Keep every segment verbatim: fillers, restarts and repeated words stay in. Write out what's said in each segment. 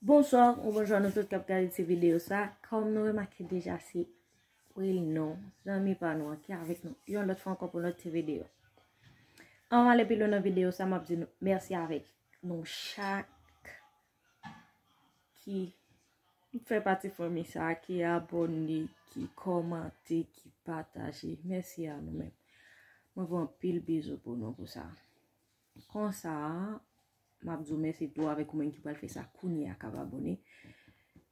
Bonswa, ou bonjwa nou tout k ap gade ti videyo sa. Kòm nou remake deja, se Wilnon, zanmi pa nou an ki avèk nou yon lòt fwa ankò pou lòt ti videyo. Anvan ale pi lwen nan videyo sa, m ap di nou mèsi avèk nou chak ki fè pati fanmi sa, ki abòne, ki kòmante, ki pataje. Mèsi a nou menm. Mwen voye anpil bizou pou nou pou sa. Konsa, m ap di w mèsi tou avèk ou menm ki pral fè sa kounye a k ap abòne.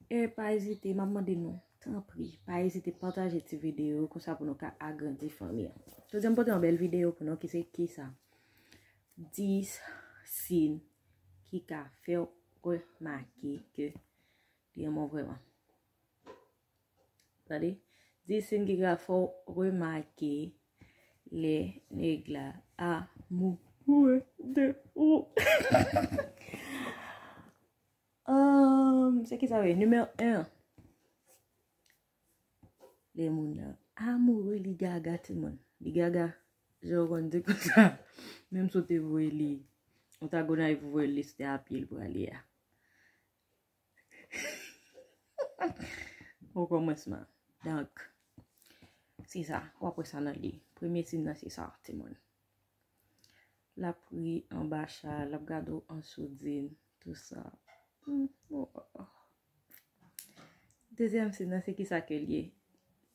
E pa ezite, m ap mande nou, tanpri, pa ezite pataje ti videyo konsa pou nou ka agrandi fanmi an. Jodi a m pote yon bèl videyo pou nou ki se kisa dis siy ki ka fè w remake ke li renmen w vrèman. Tande, dis siy ki ka fè w remake lè nèg la amoureux de ou. Ahn, se kisa vre? Nimewo en. Lè moun nan amoureux, li gaga timoun. Li gaga, jan yo konn di konsa. Menm si w te voye li, ou ta gon ay pou voye li, se te a pye l prale a. Okòmansman. Donk, se sa. W ap wè sa nan li. Premye siy nan se sa, timoun. L ap ri anba cha, l ap gade w an soudin, tou sa. Hmm, oh, oh, oh. Dezyèm siy nan se kisa ke l ye?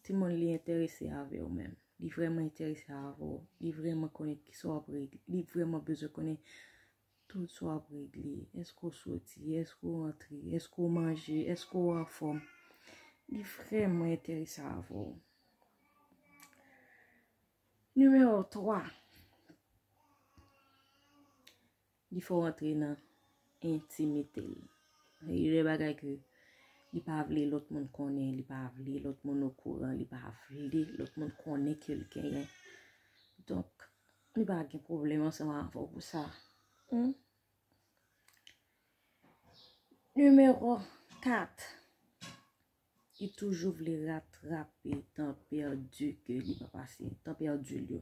Timoun, li enterese avè w menm. Li vrèman enterese avè w. Li vrèman konnen kisa w ap regle. Li vrèman bezwen konnen tout sa w ap regle. Èske w soti? Èske w rantre? Èske w manje? Èske w anfòm? Li vrèman enterese avè w. Nimewo twa. Li fè w rantre nan entimite l. Li de bagay ke li pa vle lòt moun konnen, li pa vle lòt moun okouran, li pa vle lòt moun konnen ke l genyen. Donk, li pa gen pwoblèm ansanm avè w pou sa. Hmm? Nimewo kat. Li toujou vle ratrape tan pèdi ke li pa pase, tan pèdi l yo.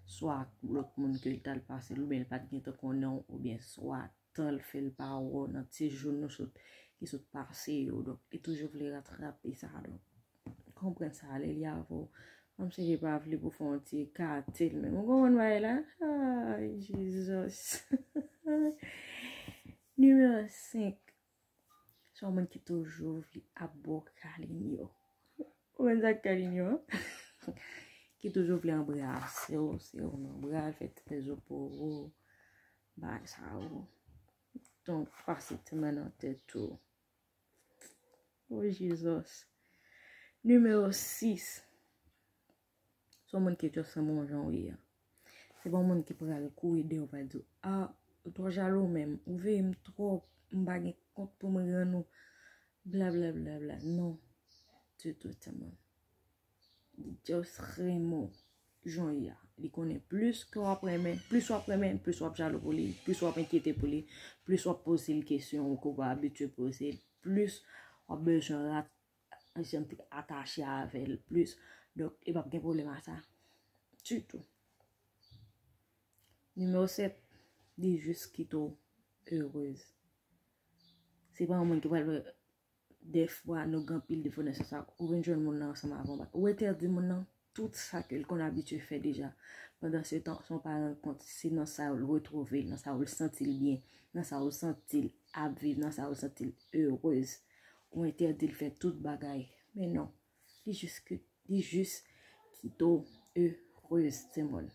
Swa ak lòt moun ke l t al pase l, oubyen l pa t gentan konnen w, oubyen swa tan l fè l pa wè w nan ti jou nou sot, ki sot pase yo. Donk, li toujou vle ratrape sa. Donk, konprann sa, lè li avè w. Kòmsi li pa vle pou fè yon ti ekate l menm. Ou konprann bagay la? Ay, Jizòs. Nimewo senk. Se yon moun ki toujou vle ap ba w kalinyo. Ou konn sa k kalinyo an? Ki toujou vle anbrase w, se w nan bra l, fè ti zo pou ou. Bagay sa yo. Donk, pase ti men nan tèt ou. O Jizòs. Nimewo sis. Se yon moun ki just renmen w jan w ye a. Se pa yon moun ki pral kouri dèyè w, pral di w, "A, ou twò jalou menm, ou veye m twòp, m pa gen kont pou m rann ou, bla, bla, bla, bla." Non. Ditou, timoun. Li just renmen w jan w ye a. Li konnen plis ke w ap renmen, plis w ap renmen, plis w ap jalou pou li, plis w ap enkyete pou li, plis w ap poze l kesyon ke w pa abitye poze l, plis w ap bezwen rat, janm te atache avè l plis. Donk, li p ap gen pwoblèm a sa. Ditou. Nimewo sèt, li jis kite w erez. Se pa yon moun ki pral fè, dèfwa, nou gen anpil defo nan sans sa, ou vin jwenn moun nan ansanm avè w, ou entèdi moun nan tout sa ke l konn abitye fè deja. Pandan se tan, san w pa rann kont, se nan sa yo l retwouve l, nan sa yo l santi l byen, nan sa yo l santi l ap viv, nan sa yo l santi l erez. Ou entèdi l fè tout bagay. Men non, li jis ki, li jis kite w erez, timoun.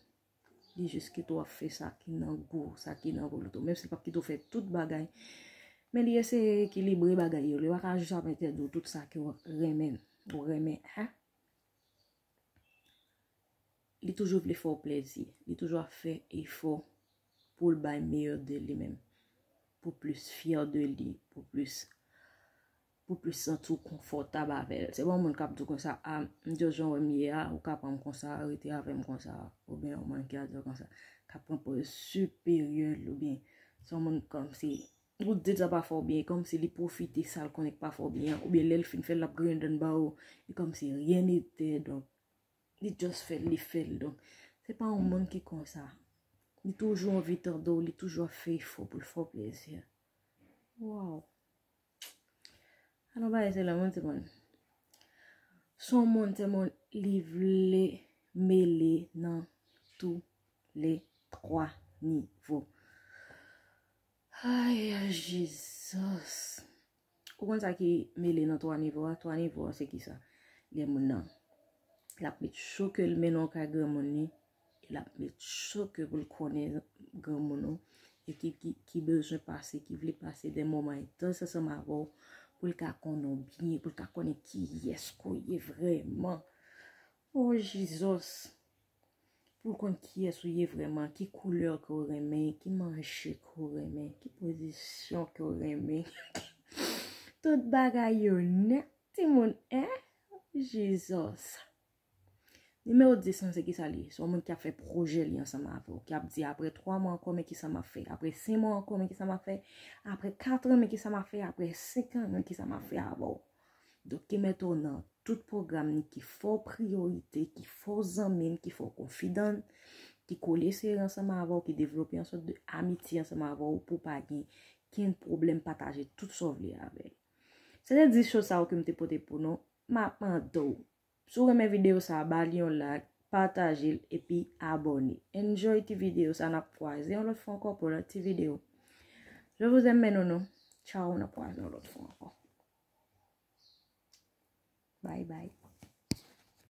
Li jis kite w ap fè sa ki nan gou, sa ki nan volonte w. Menm si l p ap kite w fè tout bagay, men li eseye ekilibre bagay yo. Li pa ka jis ap entèdi w tout sa ke w renmen, ou renmen, hein? Li toujou vle fè w plezi. Li toujou ap fè efò pou l bay meyè de li menm. Pou plis fyè de li, pou plis, pou plis santi w konfòtab avè l. Se pa yon moun k ap di w konsa, "A, m just jan w wè m ye a, ou ka pran m konsa, rete avè m konsa." Oubyen yon moun ki ap di w konsa, k ap pran pòz siperyè l, oubyen se yon moun kòmsi, ou di l sa pa fè w byen, kòmsi li pwofite sa l konnen k pa fè w byen an, oubyen lè l fin fè l, l ap griyen dan l ba w, e kòmsi rien n'était, donk, li just fè l, li fè l. Donk, se pa yon moun ki konsa. Li toujou anvi tande w, li toujou ap fè efò pou l fè w plezi. Waw. Alò bagay se la, mwen te konn. Se yon moun, se moun, li vle mele nan tou le twa nivo. Ay, Jesus. Ou konn sa ki mele nan twa nivo a? Twa nivo a se ki sa? Lè moun nan, l ap met cho ke l mennen w kay granmoun li, e l ap met cho ke pou l konnen granmoun ou, e ki, ki, ki bezwen pase, ki vle pase de moman entans ansanm avè w, pou l ka konnen w byen, pou l ka konnen kiyès ke w ye vrèman. Oh, Jesus! Pou l konn kiyès ou ye vrèman, ki koulè ke w renmen, ki manje ke w renmen, ki pozisyon ke w renmen. Tout bagay yo nèt, timoun, en? Jesus! Nimewo dis lan, se ki sa li ye? Se yon moun ki ap fè pwojè li ansanm avè w, ki ap di, apre twa mwa ankò, men ki sa m ap fè? Apre senk mwa ankò, men ki sa m ap fè? Apre kat an, men ki sa m ap fè? Apre senk an, men ki sa m ap fè avè w? Donk, ki mete w nan tout pwogram li, ki fè w priyorite, ki fè w zanmi l, ki fè w konfidan l, ki kole sere ansanm avè w, ki devlope yon sòt de amitye ansanm avè w pou w pa gen kenn pwoblèm pataje tout sa w vle avè l. Se te dis choz sa yo ke m te pote pou nou. M ap mande w, si w renmen videyo sa, ba li yon like, pataje l epi abòne. Enjoy ti videyo sa, n ap kwaze yon lòt fwa ankò pou lòt ti videyo. Je vous aime, men nou nou. Ciao, n ap kwaze yon lòt fwa ankò. Bye bye.